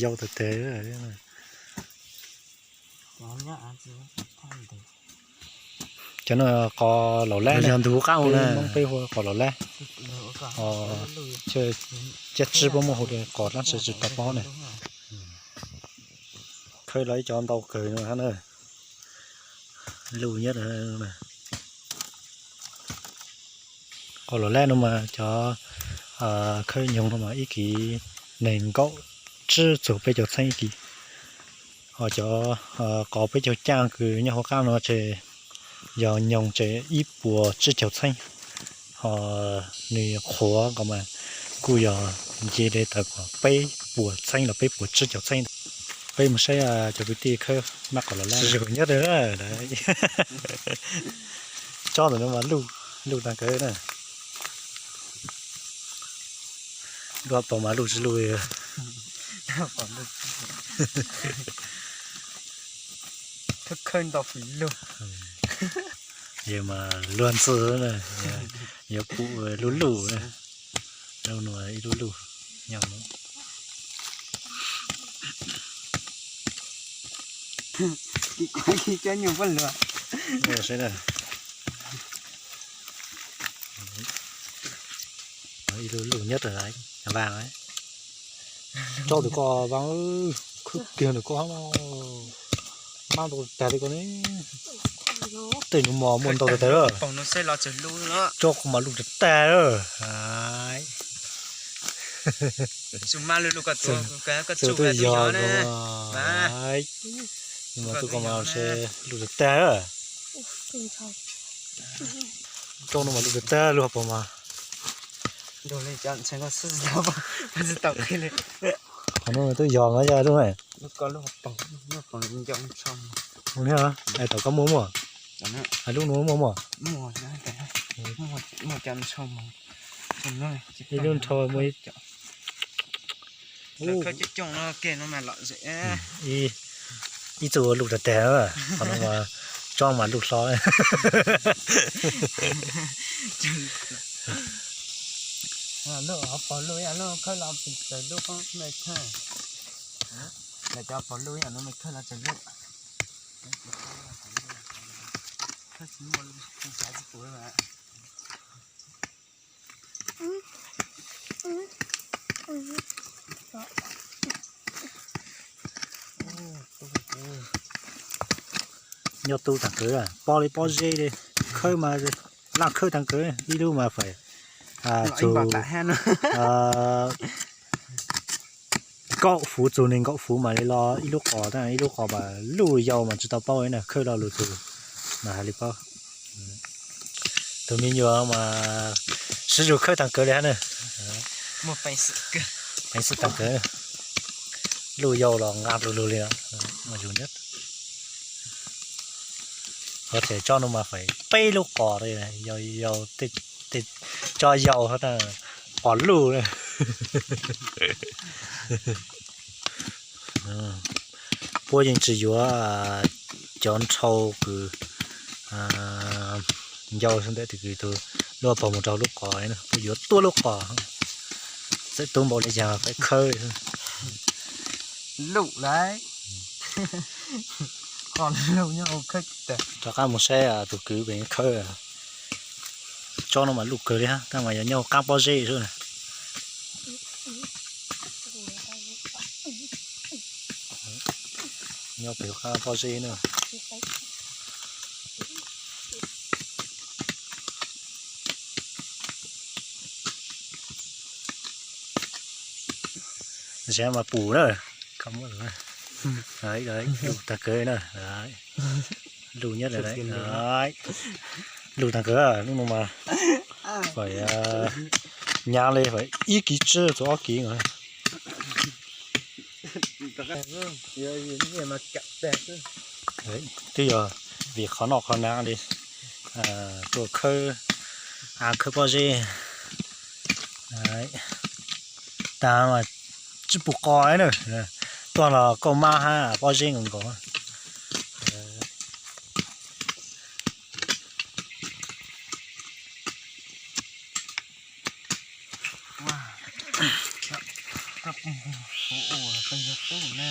Yau tag tag. Cov no qos laus lab, yog ntug qab u na, Hmoob peb hu qos laus lab. Caj tsib puab muaj hu li qos dlaab tsi tsis tau paub na. Khawb los ib cov ntau kawg no hab na. Luj nyob qos laus lab no mas cov khawb nyoog no mas ib kiv nees nkaum tsib txug peb caug txheeb ib kiv. Ho cov qos peb caug caaj kws nyob huv qaab no ces yog nyoog ces ib puas tsib caug txheeb. Ho nws qhuav nkaus mas kuj yog nce le tawm peb puas txheeb los peb puas tsib caug txheeb. Peb mus saib cov kwv tij khawb mab qos laus lab. Zuj zus nyob tsob ntawm no mas luj taag kawg na. Luj paug mas luj tsis luj. Khawb ntau fwm lug. Yog mas luag ntxhi na, yuav pum luj luj na. Luj no ib lub luj nyob no. Ib lub luj nyob rau vaaj, tsob tus ko vaaj, khwb kiag ntawm ko hab, mab ntau tag li ko ne. Tej nus mos muaj ntau tag tag lawm. Tsob ko mas luj tag tag lawm. Tus ko mas se luj tag tag lawm. Tsob no mas luj tag tag lawm, luj paug mas. Qhov no twb yog mas yog lub ne. Tom koj muaj muaj? Lub no muaj muaj? Ib lub nrhau muaj ib txuj luj tag tag, qhov no mas tsob mas luj hlo. Nyob tu taag kawg, pob li pob zeb li, khawb mas laaj khawb taag kawg, ib lub mas faim txug kaum fuv txug nees nkaum fuv mam li lo ib lub qos, ib lub qos mas luj yau mas tsis tau paub na, khawb lo lug txug mas hais li paub. Tus me nyuam mas siv zug khawb taag kawg li hab na. Peev xwm taag kawg, luj yau los nqa lug lug li os. Tsob no mas faim peb lub qos li, yog yau, tsob yau hab na, qos luj na. Puab yeej tsis yuav cov nrhau kws ncau ntawm tus kws tus luj paug mus rau lub qos, puab yuav tuab lub qos. Txawm tub npaum li cas peb khawb. Luj lawm. Qos luj nyob hauv khawb tag. Rov qab mus saib tus kwv pem khawb. Tsob no mas luj kawg li hab, tab mas yog nyob hauv qaab pob zeb xwb na. Nyob pem qaab pob zeb na. Zeb mas pum na. Luj taag kawg na. Luj nyob, luj taag kawg, lub no mas faim nyaav li faim ib kiv tsib txug ob kiv. Twb yog vim qhov noj qhov hnav li, tuaj khawb, khawb pob zeb. Taag mas tsis pum qos na, tuaj los kauj mab hab pob zeb nkaus nkaus. Ua, peb yog tub na.